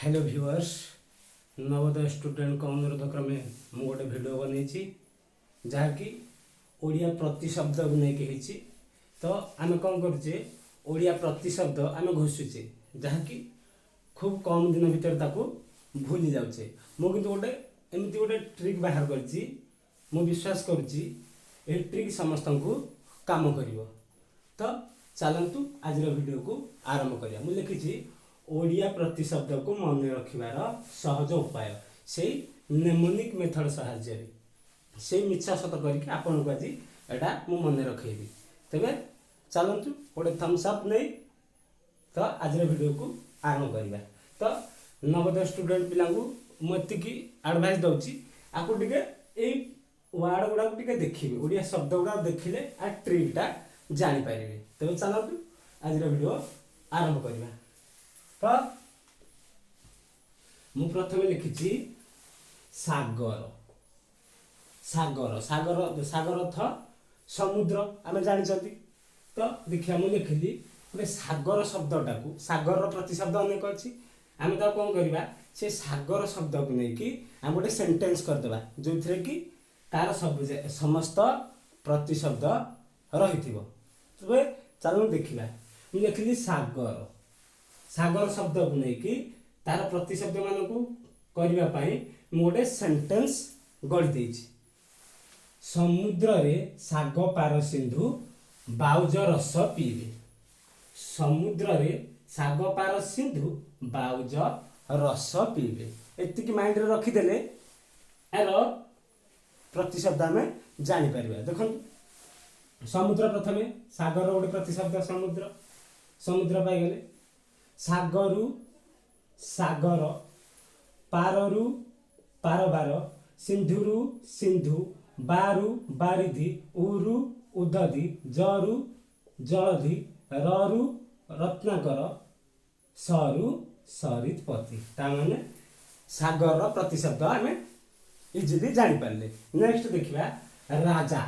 Hello viewers, Navodaya ଷ୍ଟୁଡେଣ୍ଟଙ୍କ ଅନୁରୋଧ କ୍ରମେ ମୁଁ ଗୋଟେ ଭିଡ଼ିଓ ବନେଇଛି, ଯାହାକି ଓଡ଼ିଆ ପ୍ରତିଶବ୍ଦକୁ ନେଇକି ହେଇଛି। ତ ଆମେ କ'ଣ କରୁଛେ? ଓଡ଼ିଆ ପ୍ରତିଶବ୍ଦ ଆମେ ଘୋଷୁଛେ, ଯାହାକି ଖୁବ୍ କମ୍ ଦିନ ଭିତରେ ତାକୁ ଭୁଲି ଯାଉଛେ। ମୁଁ କିନ୍ତୁ ଗୋଟେ ଏମିତି ଗୋଟେ ଟ୍ରିକ୍ ବାହାର କରିଛି। ମୁଁ ବିଶ୍ୱାସ କରୁଛି, ଏହି ଟ୍ରିକ୍ ସମସ୍ତଙ୍କୁ କାମ କରିବ। ତ ଚାଲନ୍ତୁ, ଆଜିର ଭିଡ଼ିଓକୁ ଆରମ୍ଭ କରିବା। ମୁଁ ଲେଖିଛି, ଓଡ଼ିଆ ପ୍ରତିଶବ୍ଦକୁ ମନେ ରଖିବାର ସହଜ ଉପାୟ। ସେଇ ନେମୋନିକ୍ ମେଥଡ଼ ସାହାଯ୍ୟରେ, ସେଇ ମିଛ ସତ କରିକି ଆପଣଙ୍କୁ ଆଜି ଏଇଟା ମୁଁ ମନେ ରଖେଇବି। ତେବେ ଚାଲନ୍ତୁ, ଗୋଟେ ଥମ୍ସ ଅପ୍ ନେଇ ତ ଆଜିର ଭିଡ଼ିଓକୁ ଆରମ୍ଭ କରିବା। ତ ନବୋଦୟ ଷ୍ଟୁଡେଣ୍ଟ ପିଲାଙ୍କୁ ମୁଁ ଏତିକି ଆଡ଼ଭାଇସ୍ ଦେଉଛି, ଆକୁ ଟିକେ ଏଇ ୱାର୍ଡ଼ ଗୁଡ଼ାକୁ ଟିକେ ଦେଖିବେ। ଓଡ଼ିଆ ଶବ୍ଦ ଗୁଡ଼ାକ ଦେଖିଲେ ଆ ଟ୍ରିକ୍ଟା ଜାଣିପାରିବେ। ତେବେ ଚାଲନ୍ତୁ, ଆଜିର ଭିଡ଼ିଓ ଆରମ୍ଭ କରିବା। ତ ମୁଁ ପ୍ରଥମେ ଲେଖିଛି ସାଗର। ସାଗର, ସାଗର, ସାଗର ଅର୍ଥ ସମୁଦ୍ର, ଆମେ ଜାଣିଛନ୍ତି। ତ ଦେଖିବା, ମୁଁ ଲେଖିଲି ଗୋଟେ ସାଗର ଶବ୍ଦଟାକୁ। ସାଗରର ପ୍ରତିଶବ୍ଦ ଅନେକ ଅଛି। ଆମେ ତାକୁ କ'ଣ କରିବା? ସେ ସାଗର ଶବ୍ଦକୁ ନେଇକି ଆମେ ଗୋଟେ ସେଣ୍ଟେନ୍ସ କରିଦେବା, ଯେଉଁଥିରେ କି ତାର ସବୁ ସମସ୍ତ ପ୍ରତିଶବ୍ଦ ରହିଥିବ। ତେବେ ଚାଲନ୍ତୁ ଦେଖିବା। ମୁଁ ଲେଖିଲି ସାଗର। ସାଗର ଶବ୍ଦକୁ ନେଇକି ତାର ପ୍ରତିଶବ୍ଦ ମାନଙ୍କୁ କରିବା ପାଇଁ ମୁଁ ଗୋଟେ ସେଣ୍ଟେନ୍ସ ଗଢ଼ି ଦେଇଛି। ସମୁଦ୍ରରେ ଶାଗ ପାର ସିନ୍ଧୁ ବାଉଜ ରସ ପିଇବେ। ସମୁଦ୍ରରେ ଶାଗ ପାର ସିନ୍ଧୁ ବାଉଜ ରସ ପିଇବେ। ଏତିକି ମାଇଣ୍ଡରେ ରଖିଦେଲେ ଏହାର ପ୍ରତିଶବ୍ଦ ଆମେ ଜାଣିପାରିବା। ଦେଖନ୍ତୁ, ସମୁଦ୍ର ପ୍ରଥମେ, ସାଗର ଗୋଟେ ପ୍ରତିଶବ୍ଦ ସମୁଦ୍ର। ସମୁଦ୍ର ପାଇଗଲେ। ସାଗରୁ ସାଗର, ପାରରୁ ପାରବାର, ସିନ୍ଧୁରୁ ସିନ୍ଧୁ, ବାରୁ ବାରିଧି, ଉରୁ ଉଦଧି, ଜରୁ ଜଳଧି, ରରୁ ରତ୍ନାକର, ସରୁ ସରିତପତି। ତା ମାନେ ସାଗରର ପ୍ରତିଶବ୍ଦ ଆମେ ଇଜିଲି ଜାଣିପାରିଲେ। ନେକ୍ସଟ ଦେଖିବା ରାଜା।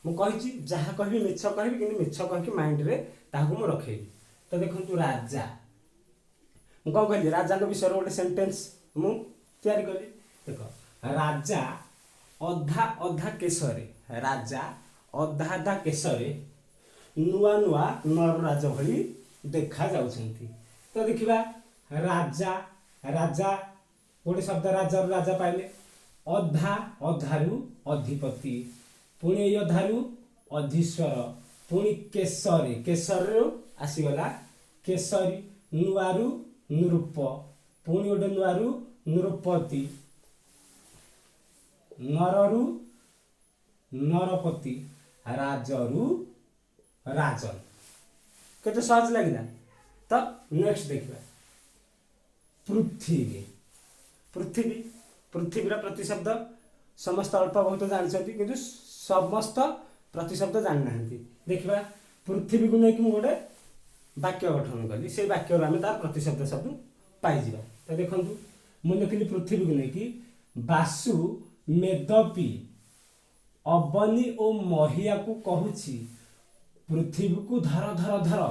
ମୁଁ କହିଛି, ଯାହା କହିବି ମିଛ କହିବି, କିନ୍ତୁ ମିଛ କହିକି ମାଇଣ୍ଡରେ ତାହାକୁ ମୁଁ ରଖେଇବି। ତ ଦେଖନ୍ତୁ, ରାଜା। ମୁଁ କ'ଣ କହିଲି? ରାଜାଙ୍କ ବିଷୟରେ ଗୋଟେ ସେଣ୍ଟେନ୍ସ ମୁଁ ତିଆରି କଲି। ଦେଖ, ରାଜା ଅଧା ଅଧା କେଶରେ, ରାଜା ଅଧା ଅଧା କେଶରେ ନୂଆ ନୂଆ ନରରାଜ ଭଳି ଦେଖା ଯାଉଛନ୍ତି। ତ ଦେଖିବା, ରାଜା, ରାଜା ଗୋଟେ ଶବ୍ଦ। ରାଜାରୁ ରାଜା ପାଇଲେ। ଅଧା, ଅଧାରୁ ଅଧିପତି, ପୁଣି ଏଇ ଅଧାରୁ ଅଧୀଶ୍ୱର, ପୁଣି କେଶରେ, କେଶରରୁ ଆସିଗଲା କେଶରୀ, ନୂଆରୁ ନୃପ, ପୁଣି ଗୋଟେ ନୂଆରୁ ନୃପତି, ନରରୁ ନରପତି, ରାଜରୁ ରାଜନ। କେତେ ସହଜ ଲାଗିଲା? ତ ନେକ୍ସଟ ଦେଖିବା ପୃଥିବୀ। ପୃଥିବୀ, ପୃଥିବୀର ପ୍ରତିଶବ୍ଦ ସମସ୍ତେ ଅଳ୍ପ ବହୁତ ଜାଣିଛନ୍ତି, କିନ୍ତୁ ସମସ୍ତ ପ୍ରତିଶବ୍ଦ ଜାଣିନାହାନ୍ତି। ଦେଖିବା, ପୃଥିବୀକୁ ନେଇକି ମୁଁ ଗୋଟେ ବାକ୍ୟ ଗଠନ କଲି। ସେଇ ବାକ୍ୟରୁ ଆମେ ତାର ପ୍ରତିଶବ୍ଦ ସବୁ ପାଇଯିବା। ତ ଦେଖନ୍ତୁ, ମୁଁ ଲେଖିଲି ପୃଥିବୀକୁ ନେଇକି, ବାସୁ ମେଦପି ଅବନୀ ଓ ମହିଆକୁ କହୁଛି, ପୃଥିବୀକୁ ଧର ଧର ଧର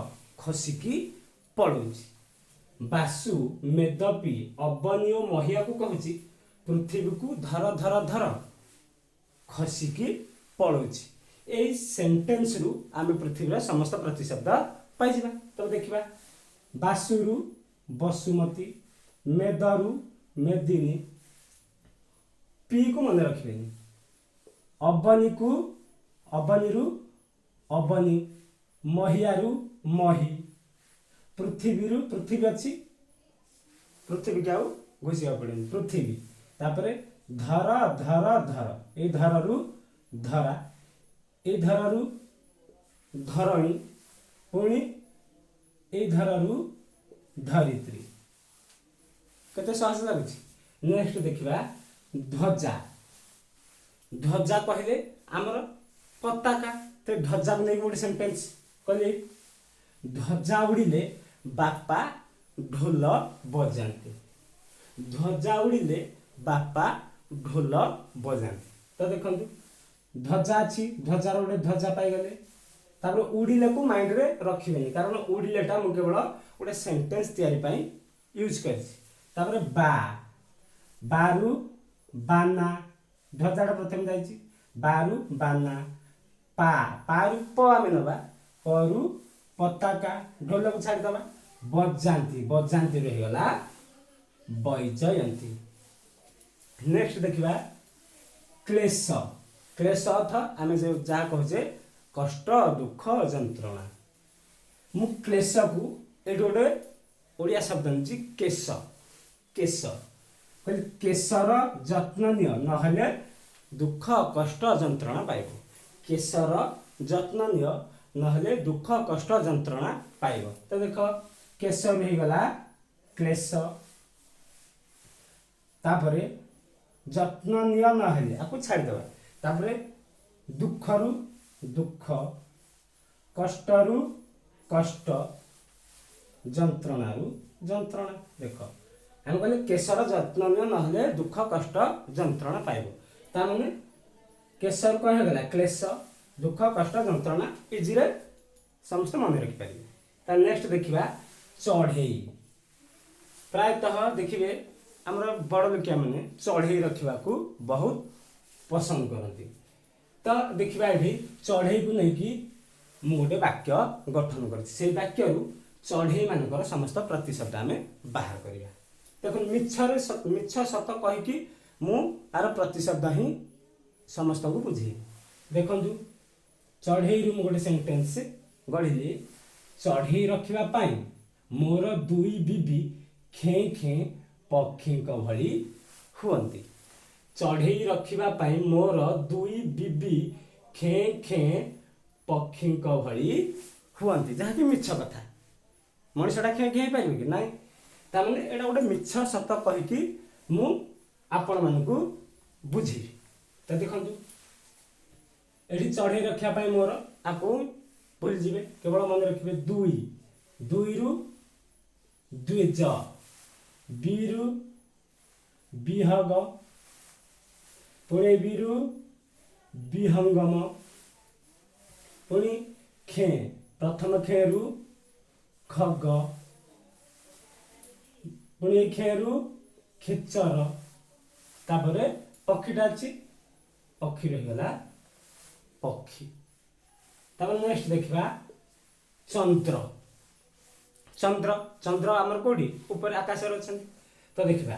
ଖସିକି ପଳଉଛି। ବାସୁ ମେଦପି ଅବନୀ ଓ ମହିଆକୁ କହୁଛି, ପୃଥିବୀକୁ ଧର ଧର ଧର ଖସିକି ପଳଉଛି। ଏଇ ସେଣ୍ଟେନ୍ସରୁ ଆମେ ପୃଥିବୀର ସମସ୍ତ ପ୍ରତିଶବ୍ଦ ପାଇଯିବା। ତ ଦେଖିବା, ବାସୁରୁ ବସୁମତୀ, ମେଦରୁ ମେଦିନୀ, ପିକୁ ମନେ ରଖିବେନି, ଅବନୀକୁ, ଅବନୀରୁ ଅବନୀ, ମହିଆରୁ ମହି, ପୃଥିବୀରୁ ପୃଥିବୀ ଅଛି, ପୃଥିବୀକି ଆଉ ଘୋଷିବାକୁ ପଡ଼ିବନି ପୃଥିବୀ। ତାପରେ ଧର ଧର ଧର, ଏଇ ଧରରୁ ଧରା, ଏଇ ଧରରୁ ଧରଣୀ, ପୁଣି ଏଇ ଧରରୁ ଧରିତ୍ରୀ। କେତେ ସହଜ ଲାଗୁଛି? ନେକ୍ସଟ ଦେଖିବା ଧ୍ୱଜା। ଧ୍ୱଜା କହିଲେ ଆମର ପତାକା। ତ ଧ୍ୱଜାକୁ ନେଇକି ଗୋଟେ ସେଣ୍ଟେନ୍ସ କଲି। ଧ୍ୱଜା ଉଡ଼ିଲେ ବାପା ଢୋଲ ବଜାନ୍ତି। ଧ୍ୱଜା ଉଡ଼ିଲେ ବାପା ଢୋଲ ବଜାନ୍ତି। ତ ଦେଖନ୍ତୁ, ଧ୍ୱଜା ଅଛି, ଧ୍ୱଜାର ଗୋଟେ ଧ୍ୱଜା ପାଇଗଲେ। ତାପରେ ଉଡ଼ିଲେକୁ ମାଇଣ୍ଡରେ ରଖିବେନି, କାରଣ ଉଡ଼ିଲେଟା ମୁଁ କେବଳ ଗୋଟେ ସେଣ୍ଟେନ୍ସ ତିଆରି ପାଇଁ ୟୁଜ୍ କରିଛି। ତାପରେ ବା, ବାରୁ ବାନା, ଧ୍ୱଜାଟା ପ୍ରଥମେ ଯାଇଛି, ବାରୁ ବାନା। ପା, ପାରୁ ପ ଆମେ ନେବା, ପରୁ ପତାକା, ଢୋଲକୁ ଛାଡ଼ିଦେବା। ବଜାନ୍ତି, ବଜାନ୍ତି ରହିଗଲା ବୈଜୟନ୍ତୀ। ନେକ୍ସଟ ଦେଖିବା କ୍ଲେଶ। କ୍ଲେଶ ଅର୍ଥ ଆମେ ଯେଉଁ ଯାହା କହୁଛେ କଷ୍ଟ, ଦୁଃଖ, ଯନ୍ତ୍ରଣା। ମୁଁ କ୍ଲେଶକୁ ଏଇଠି ଗୋଟେ ଓଡ଼ିଆ ଶବ୍ଦ ନେଇଛି, କେଶ। କେଶ କହିଲି, କେଶର ଯତ୍ନ ନିଅ, ନହେଲେ ଦୁଃଖ କଷ୍ଟ ଯନ୍ତ୍ରଣା ପାଇବ। କେଶର ଯତ୍ନ ନିଅ, ନହେଲେ ଦୁଃଖ କଷ୍ଟ ଯନ୍ତ୍ରଣା ପାଇବ। ତ ଦେଖ, କେଶରୁ ହେଇଗଲା କ୍ଲେଶ। ତାପରେ ଯତ୍ନ ନିଅ ନହେଲେ, ଆକୁ ଛାଡ଼ିଦେବା। ତାପରେ ଦୁଃଖରୁ ଦୁଃଖ, କଷ୍ଟରୁ କଷ୍ଟ, ଯନ୍ତ୍ରଣାରୁ ଯନ୍ତ୍ରଣା। ଦେଖ, ଆମେ କହିଲେ କେଶର ଯତ୍ନ ନିଅ, ନହେଲେ ଦୁଃଖ କଷ୍ଟ ଯନ୍ତ୍ରଣା ପାଇବ। ତା ମାନେ କେଶରୁ କ'ଣ ହେଇଗଲା? କ୍ଲେଶ, ଦୁଃଖ କଷ୍ଟ ଯନ୍ତ୍ରଣା। ଇଜିରେ ସମସ୍ତେ ମନେ ରଖିପାରିବେ। ତା ନେକ୍ସଟ ଦେଖିବା ଚଢ଼େଇ। ପ୍ରାୟତଃ ଦେଖିବେ ଆମର ବଡ଼ ଲୋକିଆ ମାନେ ଚଢ଼େଇ ରଖିବାକୁ ବହୁତ ପସନ୍ଦ କରନ୍ତି। ତ ଦେଖିବା, ଏଠି ଚଢ଼େଇକୁ ନେଇକି ମୁଁ ଗୋଟେ ବାକ୍ୟ ଗଠନ କରିଛି। ସେଇ ବାକ୍ୟରୁ ଚଢ଼େଇ ମାନଙ୍କର ସମସ୍ତ ପ୍ରତିଶବ୍ଦ ଆମେ ବାହାର କରିବା। ଦେଖନ୍ତୁ, ମିଛରେ ମିଛ ସତ କହିକି ମୁଁ ଆର ପ୍ରତିଶବ୍ଦ ହିଁ ସମସ୍ତଙ୍କୁ ବୁଝେଇବି। ଦେଖନ୍ତୁ, ଚଢ଼େଇରୁ ମୁଁ ଗୋଟେ ସେଣ୍ଟେନ୍ସ ଗଢ଼ିଲି। ଚଢ଼େଇ ରଖିବା ପାଇଁ ମୋର ଦୁଇ ବିବି ଖେଁ ଖେଁ ପକ୍ଷୀଙ୍କ ଭଳି ହୁଅନ୍ତି। ଚଢ଼େଇ ରଖିବା ପାଇଁ ମୋର ଦୁଇ ବିବି ଖେଁ ଖେଁ ପକ୍ଷୀଙ୍କ ଭଳି ହୁଅନ୍ତି, ଯାହାକି ମିଛ କଥା। ମଣିଷଟା ଖେଁ ଖେଁ ହେଇପାରିବ କି ନାଇଁ? ତାମାନେ ଏଇଟା ଗୋଟେ ମିଛ ସତ କହିକି ମୁଁ ଆପଣମାନଙ୍କୁ ବୁଝେଇବି। ତ ଦେଖନ୍ତୁ, ଏଠି ଚଢ଼େଇ ରଖିବା ପାଇଁ ମୋର, ଆକୁ ଭୁଲିଯିବେ, କେବଳ ମନେ ରଖିବେ ଦୁଇ। ଦୁଇରୁ ଦ୍ୱିଜ, ବିରୁ ବିହଗ, ପୁଣି ବିରୁ ବିହଙ୍ଗମ, ପୁଣି ଖେଁ, ପ୍ରଥମ ଖେଁରୁ ଖଗ, ପୁଣି ଏଇ ଖେଁରୁ ଖେଚର। ତାପରେ ପକ୍ଷୀଟା ଅଛି, ପକ୍ଷୀ ରହିଗଲା ପକ୍ଷୀ। ତାପରେ ନେକ୍ସଟ ଦେଖିବା ଚନ୍ଦ୍ର। ଚନ୍ଦ୍ର, ଚନ୍ଦ୍ର ଆମର କୋଉଠି? ଉପରେ ଆକାଶରେ ଅଛନ୍ତି। ତ ଦେଖିବା,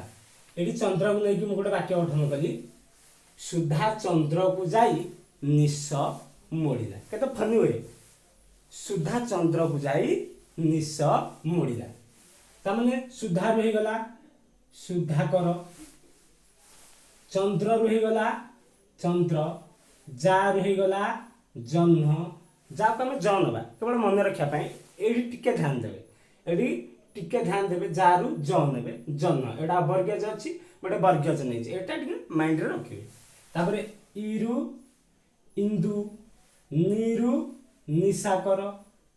ଏଠି ଚନ୍ଦ୍ରକୁ ନେଇକି ମୁଁ ଗୋଟେ ବାକ୍ୟ ଗଠନ କଲି। ସୁଧା ଚନ୍ଦ୍ରକୁ ଯାଇ ନିଶ ମୋଡ଼ିଲା। କେତେ ଫନି ହୁଏ! ସୁଧା ଚନ୍ଦ୍ରକୁ ଯାଇ ନିଶ ମୋଡ଼ିଲା। ତାମାନେ ସୁଧାରୁ ହେଇଗଲା ସୁଧାକର, ଚନ୍ଦ୍ରରୁ ହେଇଗଲା ଚନ୍ଦ୍ର, ଯାରୁ ହେଇଗଲା ଜହ୍ନ। ଯାହାକୁ ଆମେ ଜ ନେବା, କେବଳ ମନେ ରଖିବା ପାଇଁ। ଏଇଠି ଟିକେ ଧ୍ୟାନ ଦେବେ, ଏଠି ଟିକେ ଧ୍ୟାନ ଦେବେ। ଯାରୁ ଜ ନେବେ, ଜହ୍ନ। ଏଇଟା ଅବର୍ଗୀୟ ଅଛି, ଗୋଟେ ବର୍ଗୀୟ ନେଇଛି, ଏଇଟା ଟିକେ ମାଇଣ୍ଡରେ ରଖିବେ। ତାପରେ ଇରୁ ଇନ୍ଦୁ, ନିରୁ ନିଶାକର,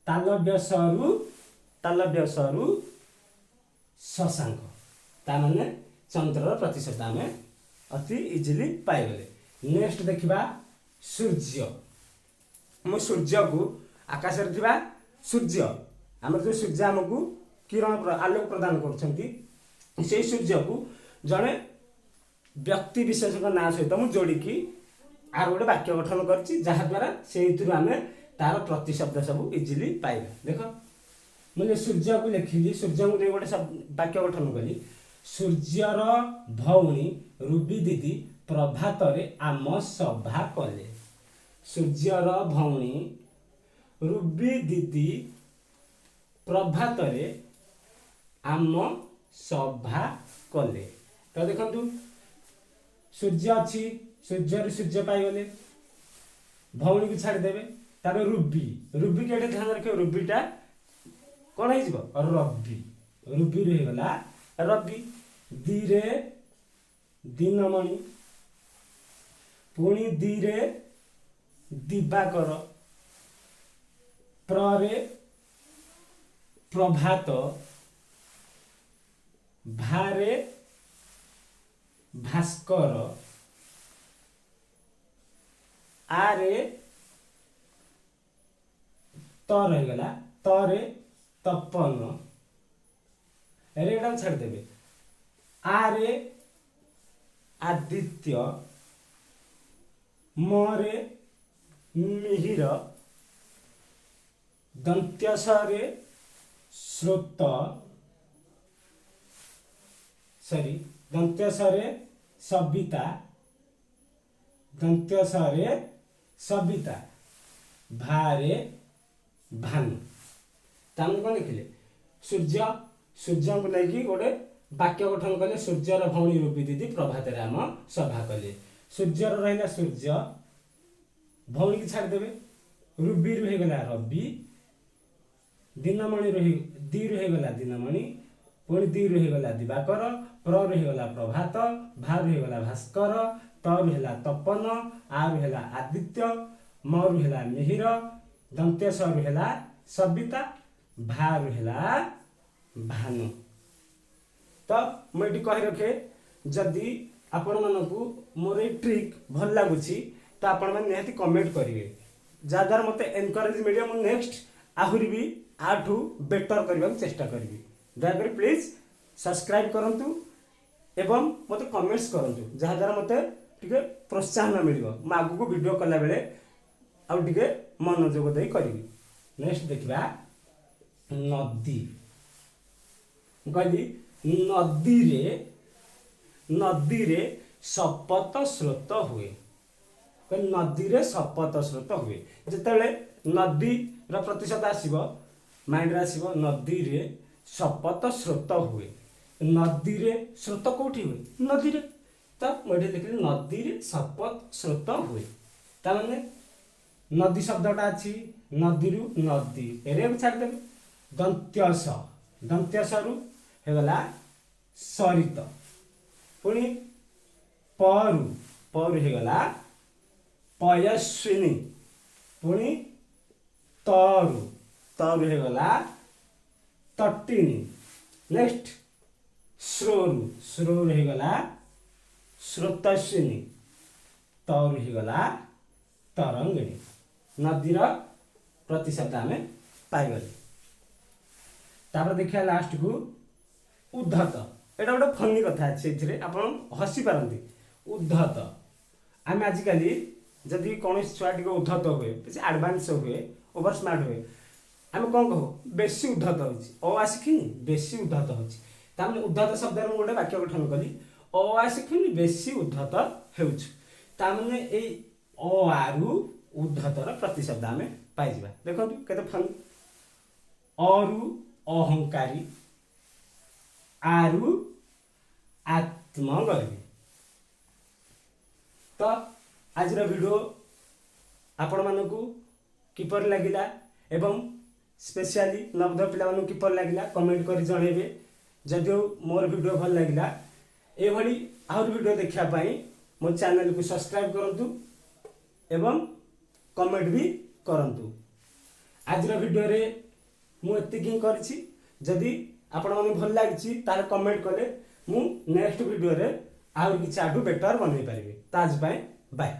ତାଲବ୍ୟସରୁ, ତାଲବ୍ୟସରୁ ଶଶାଙ୍କ। ତାମାନେ ଚନ୍ଦ୍ରର ପ୍ରତିଶବ୍ଦ ଆମେ ଅତି ଇଜିଲି ପାଇଗଲେ। ନେକ୍ସଟ ଦେଖିବା ସୂର୍ଯ୍ୟ। ମୁଁ ସୂର୍ଯ୍ୟକୁ, ଆକାଶରେ ଥିବା ସୂର୍ଯ୍ୟ, ଆମର ଯେଉଁ ସୂର୍ଯ୍ୟ ଆମକୁ କିରଣ ଆଲୋକ ପ୍ରଦାନ କରୁଛନ୍ତି, ସେଇ ସୂର୍ଯ୍ୟକୁ ଜଣେ ବ୍ୟକ୍ତି ବିଶେଷଙ୍କ ନାଁ ସହିତ ମୁଁ ଯୋଡ଼ିକି ଆଉ ଗୋଟେ ବାକ୍ୟ ଗଠନ କରିଛି, ଯାହାଦ୍ୱାରା ସେଇଥିରୁ ଆମେ ତାର ପ୍ରତିଶବ୍ଦ ସବୁ ଇଜିଲି ପାଇବା। ଦେଖ, ମୁଁ ଯେ ସୂର୍ଯ୍ୟକୁ ଲେଖିଲି, ସୂର୍ଯ୍ୟଙ୍କୁ ନେଇ ଗୋଟେ ବାକ୍ୟ ଗଠନ କଲି। ସୂର୍ଯ୍ୟର ଭଉଣୀ ରୁବି ଦିଦି ପ୍ରଭାତରେ ଆମ ସଭା କଲେ। ସୂର୍ଯ୍ୟର ଭଉଣୀ ରୁବି ଦିଦି ପ୍ରଭାତରେ ଆମ ସଭା କଲେ। ତ ଦେଖନ୍ତୁ, ସୂର୍ଯ୍ୟ ଅଛି, ସୂର୍ଯ୍ୟରୁ ସୂର୍ଯ୍ୟ ପାଇଗଲେ, ଭଉଣୀକୁ ଛାଡ଼ିଦେବେ। ତାପରେ ରୁବି, ରୁବିକି ଏଠି ଧ୍ୟାନ ରଖିବ, ରୁବିଟା କ'ଣ ହେଇଯିବ? ରବି। ରୁବିରୁ ହେଇଗଲା ରବି। ଦିରେ ଦିନମଣି, ପୁଣି ଦିରେ ଦିବାକର, ପ୍ରରେ ପ୍ରଭାତ, ଭାରେ ଭାସ୍କର, ଆରେ ତ ରହିଗଲା, ତରେ ତପନ। ରେଟାକୁ ଛାଡ଼ିଦେବେ। ଆରେ ଆଦିତ୍ୟ, ମରେ ମିହିର, ଦନ୍ତ୍ୟ ସରେ ସ୍ରୋତ, ସରି, ଦନ୍ତ୍ୟ ସରେ ସବିତା, ଦନ୍ତ୍ୟ ସରେ ସବିତା, ଭାରେ ଭାନୁ। ତାମାନେ କ'ଣ ଲେଖିଲେ? ସୂର୍ଯ୍ୟ, ସୂର୍ଯ୍ୟଙ୍କୁ ନେଇକି ଗୋଟେ ବାକ୍ୟ ଗଠନ କଲେ। ସୂର୍ଯ୍ୟର ଭଉଣୀ ରୁବି ଦିଦି ପ୍ରଭାତରେ ଆମ ସଭା କଲେ। ସୂର୍ଯ୍ୟର ରହିଲା ସୂର୍ଯ୍ୟ, ଭଉଣୀକି ଛାଡ଼ିଦେବେ। ରୁବିରୁ ହେଇଗଲା ରବି, ଦିନମଣି ରହି ଦିରୁ ହେଇଗଲା ଦିନମଣି, ପୁଣି ଦିରୁ ହେଇଗଲା ଦିବାକର, ପ୍ରରୁ ହେଇଗଲା ପ୍ରଭାତ, ଭାରୁ ହେଇଗଲା ଭାସ୍କର, ତରୁ ହେଲା ତପନ, ଆରୁ ହେଲା ଆଦିତ୍ୟ, ମରୁ ହେଲା ମିହିର, ଦନ୍ତ୍ୟ ସରୁ ହେଲା ସବିତା, ଭାରୁ ହେଲା ଭାନୁ। ତ ମୁଁ ଏଠି କହି ରଖେ, ଯଦି ଆପଣମାନଙ୍କୁ ମୋର ଏଇ ଟ୍ରିକ୍ ଭଲ ଲାଗୁଛି, ତ ଆପଣମାନେ ନିହାତି କମେଣ୍ଟ କରିବେ, ଯାହାଦ୍ୱାରା ମୋତେ ଏନକରେଜ ମିଳିବ। ମୁଁ ନେକ୍ସଟ ଆହୁରି ବି ୟାଠୁ ବେଟର କରିବାକୁ ଚେଷ୍ଟା କରିବି। ଦୟାକରି ପ୍ଲିଜ୍ ସବସ୍କ୍ରାଇବ୍ କରନ୍ତୁ ଏବଂ ମୋତେ କମେଣ୍ଟସ୍ କରନ୍ତୁ, ଯାହାଦ୍ୱାରା ମୋତେ ଟିକେ ପ୍ରୋତ୍ସାହନ ମିଳିବ। ମୁଁ ଆଗକୁ ଭିଡ଼ିଓ କଲାବେଳେ ଆଉ ଟିକେ ମନୋଯୋଗ ଦେଇ କରିବି। ନେକ୍ସଟ ଦେଖିବା ନଦୀ। ମୁଁ କହିଲି ନଦୀରେ, ନଦୀରେ ସପତ ସ୍ରୋତ ହୁଏ। କହିଲି ନଦୀରେ ସପତ ସ୍ରୋତ ହୁଏ। ଯେତେବେଳେ ନଦୀର ପ୍ରତିଶବ୍ଦ ଆସିବ, ମାଇଣ୍ଡରେ ଆସିବ ନଦୀରେ ସପତ ସ୍ରୋତ ହୁଏ। ନଦୀରେ ସ୍ରୋତ କୋଉଠି ହୁଏ? ନଦୀରେ। ତ ମୁଁ ଏଠି ଲେଖିଲି ନଦୀରେ ସପତ ସ୍ରୋତ ହୁଏ। ତାମାନେ ନଦୀ ଶବ୍ଦଟା ଅଛି, ନଦୀରୁ ନଦୀ, ଏରିଆକୁ ଛାଡ଼ିଦେବେ। ଦନ୍ତ୍ୟ ସ, ଦନ୍ତ୍ୟ ସରୁ ହେଇଗଲା ସରିତ। ପୁଣି ପରୁ, ପରୁ ହେଇଗଲା ପୟସ୍ୱିନୀ। ପୁଣି ତରୁ, ତରୁ ହେଇଗଲା ତଟିନୀ। ନେକ୍ସଟ ସ୍ରୋରୁ, ସ୍ରୋରୁ ହେଇଗଲା ସ୍ରୋତସ୍ୱିନୀ, ତରୁ ହେଇଗଲା ତରଙ୍ଗିଣୀ। ନଦୀର ପ୍ରତିଶବ୍ଦ ଆମେ ପାଇଗଲେ। ତାପରେ ଦେଖିବା ଲାଷ୍ଟକୁ ଉଦ୍ଧତ। ଏଇଟା ଗୋଟେ ଫନି କଥା ଅଛି, ଏଥିରେ ଆପଣ ହସି ପାରନ୍ତି। ଉଦ୍ଧତ, ଆମେ ଆଜିକାଲି ଯଦି କୌଣସି ଛୁଆ ଟିକେ ଉଦ୍ଧତ ହୁଏ, ବେଶୀ ଆଡ଼ଭାନ୍ସ ହୁଏ, ଓଭର ସ୍ମାର୍ଟ ହୁଏ, ଆମେ କ'ଣ କହୁ? ବେଶୀ ଉଦ୍ଧତ ହେଉଛି, ଅ ଆ ଶିଖିନି, ବେଶୀ ଉଦ୍ଧତ ହେଉଛି। ତାମାନେ ଉଦ୍ଧତ ଶବ୍ଦରେ ମୁଁ ଗୋଟେ ବାକ୍ୟ ଗଠନ କଲି, ଅ ଆ ଶିଖିନି, ବେଶୀ ଉଦ୍ଧତ ହେଉଛୁ। ତାମାନେ ଏଇ ଅ ଆରୁ ଉଦ୍ଧତର ପ୍ରତିଶବ୍ଦ ଆମେ ପାଇଯିବା। ଦେଖନ୍ତୁ କେତେ ଫନି। ଅରୁ ଅହଙ୍କାରୀ, ଆରୁ ଆତ୍ମଗର୍ବୀ। ତ ଆଜିର ଭିଡ଼ିଓ ଆପଣମାନଙ୍କୁ କିପରି ଲାଗିଲା ଏବଂ ସ୍ପେଶିଆଲି ନବୋଦୟ ପିଲାମାନଙ୍କୁ କିପରି ଲାଗିଲା, କମେଣ୍ଟ କରି ଜଣାଇବେ। ଯଦିଓ ମୋର ଭିଡ଼ିଓ ଭଲ ଲାଗିଲା, ଏଭଳି ଆହୁରି ଭିଡ଼ିଓ ଦେଖିବା ପାଇଁ ମୋ ଚ୍ୟାନେଲକୁ ସବସ୍କ୍ରାଇବ୍ କରନ୍ତୁ ଏବଂ କମେଣ୍ଟ ବି କରନ୍ତୁ। ଆଜିର ଭିଡ଼ିଓରେ ମୁଁ ଏତିକି ହିଁ କରିଛି। ଯଦି ଆପଣମାନଙ୍କୁ ଭଲ ଲାଗିଛି, ତାହେଲେ କମେଣ୍ଟ କଲେ ମୁଁ ନେକ୍ସଟ ଭିଡ଼ିଓରେ ଆହୁରି କିଛି ୟାଠୁ ବେଟର ବନେଇ ପାରିବି। ତ ଆଜି ପାଇଁ ବାଏ।